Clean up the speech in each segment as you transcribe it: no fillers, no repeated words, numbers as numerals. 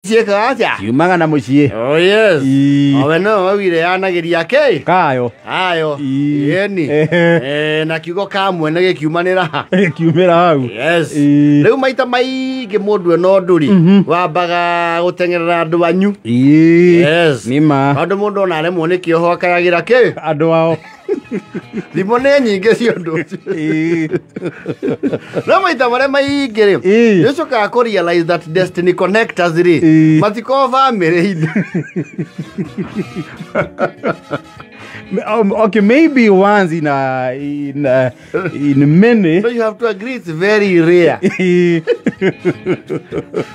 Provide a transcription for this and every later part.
Ciĩkaga atĩa? Ciumaga na mũciĩ. Oh yes. Ii. Owe no waugire yanagĩria kĩ? Kayo. Ayo. Ii. Yeni. Ehe. Na kiugo ka mwene gĩkiumanĩra ha. Kiumĩra hau. Yes. Ii. Rĩu maita maingĩ mũndũ ena ũndũ rĩ, wambaga gũteng'erera andũ anyu. Ii. Yes. Nĩ ma. Tondũ mũndũ ona aremwo nĩ kĩoho akayagĩra kĩ? Andũ ao. Thimũ nĩ nyingĩ cia ũndũ ũcio. Ii. No maita marĩa maingĩ rĩ, Ii. nĩ ũcokaga kũ realize that destiny connectors rĩ, Ii. matikoragwo bamĩrĩ-inĩ. Okay, maybe once in many. So you have to agree it's very rare. Ii.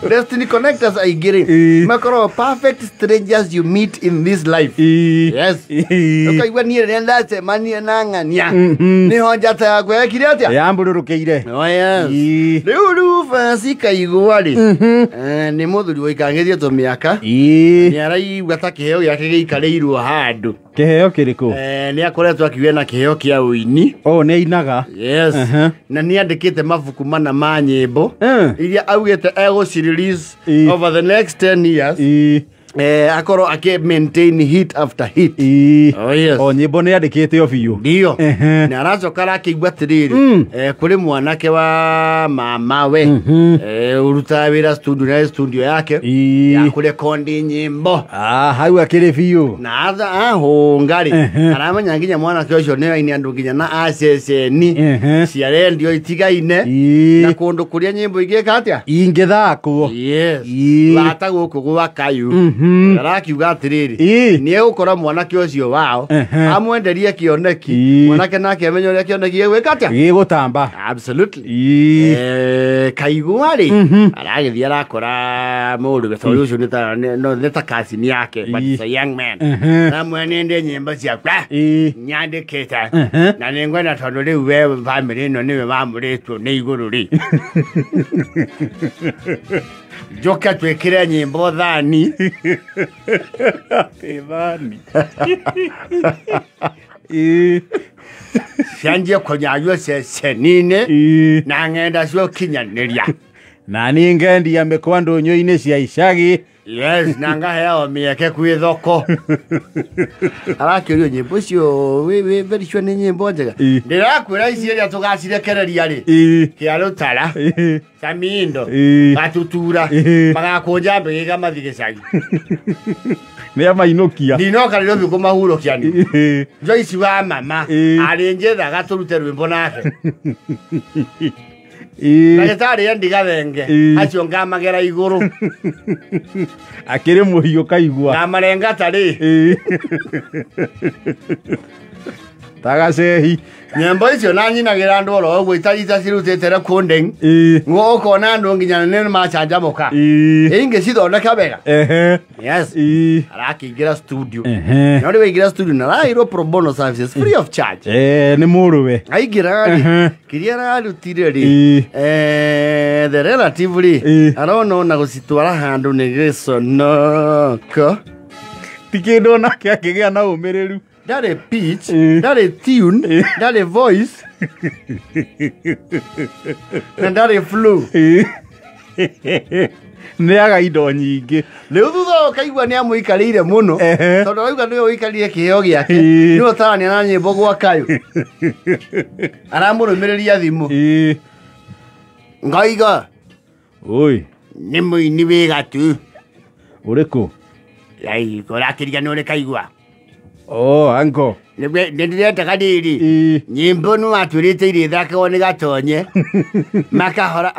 Destiny connectors aingĩ rĩ, Ii. makoragwo perfect strangers you meet in this life. Ii. Yes. Ii. Ũkaigua niĩ rĩrĩa ndacemania na ng'ania, nĩho njata yakwa yekire atĩa? Yambũrũrũkĩire. Oh yes. Ii. Rĩu Rufus Kaigwa rĩ, nĩ mũthuri waikarĩtie tũmĩaka. Ii. Nĩ araigua ta kĩheo gĩake gĩikarĩirwo handũ. Kĩheo kĩrĩkũ? Nĩ akoretwo akiuga na kĩheo kĩa ũini. Oh, nĩ ainaga. Yes. Aha. Na nĩ andĩkĩte mabuku mana ma nyĩmbo iria augĩte egũci release Ii. over the next 10 years. Ii. Akorwo akĩ maintain hit after hit. Ii. Oh yes. O nyĩmbo nĩ andĩkĩte o biũ. Ndio. Ehe. Na aracoka arakĩigua atĩrĩrĩ, kũrĩ mwanake wa mamawe ũrutaga wĩra studio na studio yake Ii. ya kũrekondi nyĩmbo. Ah, hau akĩrĩ biũ. Na ahũnga rĩ, Ehe. aramenya nginya mwanake ũcio nĩ aini andũ nginya na aceceni Ehe. cia rendio itigaine Ii. na kũndũ kũrĩa nyĩmbo ingĩka atĩa. Ingĩthakwo. Yes. Ii. Wata gũkũ gwa Kayu. Arakiuga atĩrĩrĩ, Ii. nĩ egũkora mwanake ũcio wao Ehe. amwenderie kĩoneki, Ii. mwanake nake amenye ũrĩa kĩoneki gĩgwĩka atĩa. Gĩgũtamba. Absolutely. Ii. Kaigua rĩ, aragĩthiĩ arakora mũrũwe tondũ ũcio nĩ ta cousin yake, but Ii. it's a young man. Ehe. Namwe nĩndĩ nyĩmbo ciakwa Ii. nyandĩkĩte Ehe. na nĩ ngwenda tondũ rĩu we bamĩrĩ ĩno nĩwe wamũrĩtwo nĩ igũrũ rĩ, njoke twĩkĩre nyĩmbo thani. Thani. Ii. Cianjie kũnyanywo ceceni-inĩ Ii. na ng'enda cia ũkinyanĩria. Na niĩ ngendia mĩkwa ndũnyũ-inĩ cia icagi. Yes, na ngaheo mĩeke kwĩ thoko. Arakĩũrio nyĩmbo icio wĩ very sure nĩ nyĩmbo njega? Ii. Ndĩrakwĩra ici rĩrĩa tũgacirekereria rĩ, Ii. kĩa rũtara, Ii. Samindo, Ii. Gatutura, Ii. magakũnja mbĩgĩga mathiĩ gĩcagi. Nĩ amainũkia. Ndinoka rĩrĩa kũmahurũkia nĩ Ii. Joyce wa mama Ii. arĩ njethaga tũrute rwĩmbo nake. Ii. Ndagĩtarĩ Endi Gathenge Ii. acio ngamagera igũrũ. Akĩrĩ mũhiũ kaigua. Ngamarenga tarĩ. Ii. Tagacehi. Nyĩmbo icio na nyinagĩra andũ oro ũguo itacirutĩte recording. Ii. Ngo ũkona andũ nginya nĩ macanjamũka. Ii. Ingĩcithondeka wega. Ehe. Yes. Ii. Arakĩingĩra studio. Ehe. Na rĩu aingĩra studio na araheirwo pro bono services free of charge. Nĩ mũrũwe. Aingĩra rĩ, Ehe. kĩrĩa ararutire rĩ, Ii. The relative rĩ, Ii. arona ona gũcitwara handũ nĩ gĩconoko. Ti kĩndũ onake akĩgĩa na ũmĩrĩru. Ndarĩ pitch, Ii. ndarĩ tune, ndarĩ voice na ndarĩ flow. Ii. Nĩ aga indo nyingĩ. Rĩu thutha ũkaigua nĩ amũikarĩire mũno, Ehe. tondũ arauga nĩwe ũikarire kĩheo gĩake, Ii. nĩwe ũtarania na nyĩmbo gwa Kayũ. Aramũrũmĩrĩria thimũ. Ii. Ngaiga Oi. nĩ mũini wĩ gatu. Ũrĩkũ? Ai, ũrakĩriga nĩ ũrĩ Kaigua. Oh, anko. Nĩ ndĩretaga rĩrĩ, Ii. nyĩmbo nĩ watwĩrĩte irĩthakagwo nĩ Gatonye,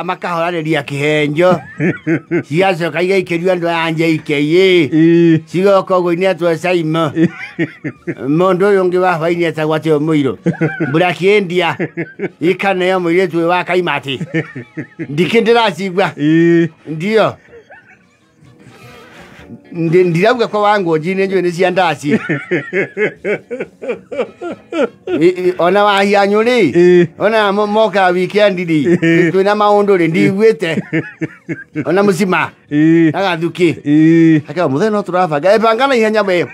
makahoranĩria kĩhenjo, cigacoka igaikĩrio andũ aya JKA, Ii. cigoka ũguo inetwo Saimo. Mũndũ ũyũ ũngĩ wa hwainĩ etagwo atĩ Mũirũ Mbũrakĩndia ikaneo mũirĩtu ũyũ wa Kaimati. Ndikĩ ndĩracigua. Ii. Ndio. Ndirauga kwa wangu njini njui nĩ cia ndaci. Ona wahianyũ rĩ, Ii. ona moka weekend rĩ, twĩna maũndũ rĩ, ndiguĩte ona mũcima. Agathuki. Akaba muthenya no turabanga. Banga na ihenya we.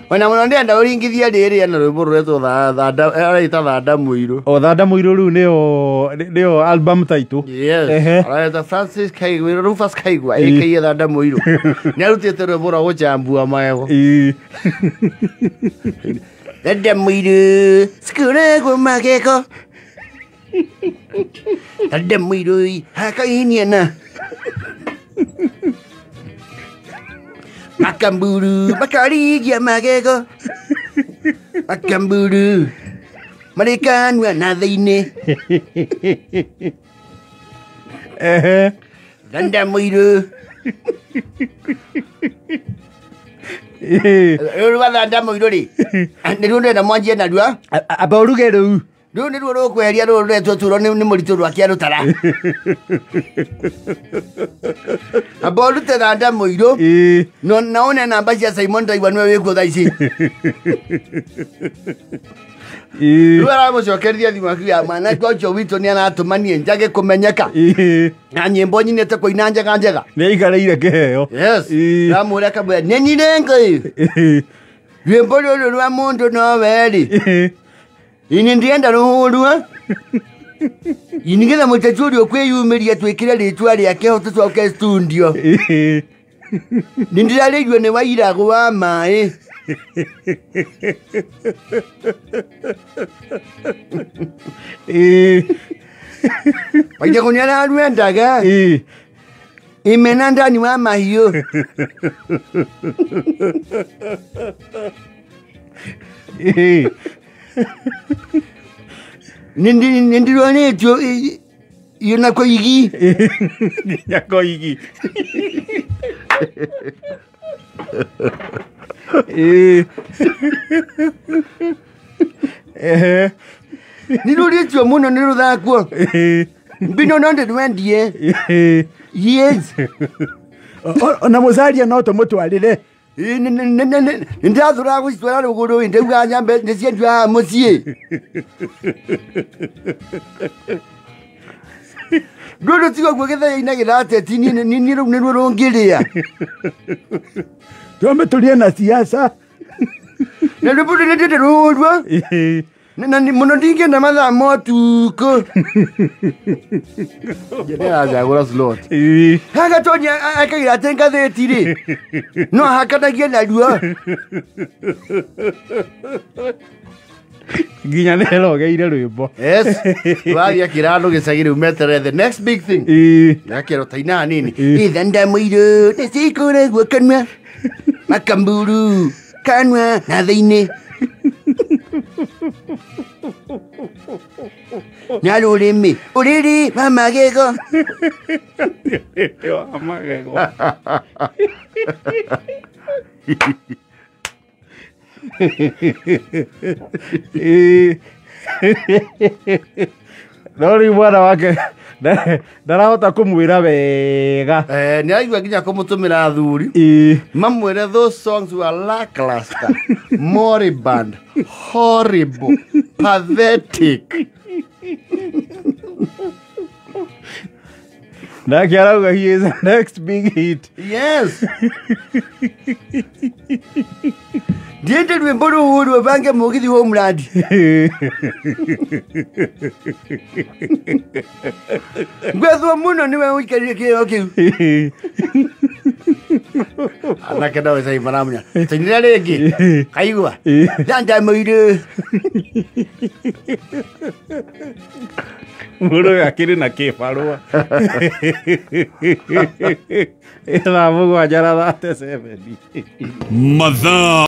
Ona muno ndenda uringithia riri na rwimbo ruretwo thanda araita thanda muiru. O thanda muiru riu nio album title. Yes. Araita Francis Kaigwa, Rufus Kaigwa aka thanda muiru. Ni arutite rwimbo rwa guchambua maego. Thanda muiru sikuregwo magego. Thanda muiru hakainiana. Makamburu, makarigia magego. Makamburu, marikanwa na thiini. Thanda muiru. Rĩu rwa thanda muiru rĩ, nĩruo ndĩrenda mwanjie narua. Amba ũruge rĩu. Rĩu nĩruo rũkweheria rũrũ rũretwo turo nĩ mũritũ rwa kĩarũtara. Amba ũrute thanda mũirũ. Na one namba cia Simon Ndaigua nĩwe wĩkuo thaa ici. Rĩu aramũcokeria thimũ akiuga mwanake ũcio witũ nĩaratũmanie njage kũmenyeka. Na nyĩmbo nyinĩte kũina njega njega. Nĩaikarĩire kĩheo. Yes. Aramwĩra akamwĩra nĩnyire Ngai. Rwĩmbo rũrũ rwa mũndũ nowe rĩ. Ini ndienda ruhurua. Inigetha mũteti ũrĩa ũkwĩyumĩria twĩkĩre rĩtwa rĩake ho tũcoke studio. Nĩndĩrarĩirio nĩ wairagũ wa maĩ. Wairagũ nĩararwendaga. Imena ndani wa mahiũ. Nindironetio yona koigi. Nginya koigi. Nirũrĩtio mũno nĩ rũthakwo. Mbino no ndĩrwendie. Yes. Ona mũcaria no tũmũtwarĩre. Nĩndĩrathũraga gũcitwara rũgũrũ ndauga nyambe nĩciendio mũciĩ. Rũrũ tiga guo gĩthenya-inĩ gĩrateti niĩ rũu nĩruo rũngĩrĩa. Twambe tũrie na siasa. Na rwĩmbo rũrũ nĩndĩrenda rũhũrwo. Na mũno ndingĩenda mathaa ma ũtukũ. Nĩaracagũra slot. Hagatonya akagira atĩ ngathĩti rĩ, no ahakanagie naruo. Nginya nĩerogeire rwĩmbo. Yes. Wathiĩ akĩra andũ gĩcagi rĩu meterere the next big thing. Akĩrwo ta ina hanini. Ithanda mũirũ nĩcikũragwo kanua. Makamburu kanua na thĩinĩ. Na rũrĩmĩ ũrĩrĩ wa magego. Wa magego. No rĩu mwana wake ndarahota kũmwĩra wega. Nĩaraigua nginya kũmũtũmĩra athuri. Mamwĩre those songs were lackluster, moribund, horrible, pathetic. Nake arauga he is the next big hit. Yes. Ndiende rwĩmbo rũhũrwo bange mũgithi homeland. Ngwethwo mũno nĩwe ũikarire kĩheo kĩu. Anake nawe sai maramenya. Tũinĩra rĩngĩ. Kaigua. Thanda mũirũ. Mũndũ ũyũ akĩrĩ na kĩbarũa. Thaa 7:37. Mathaa.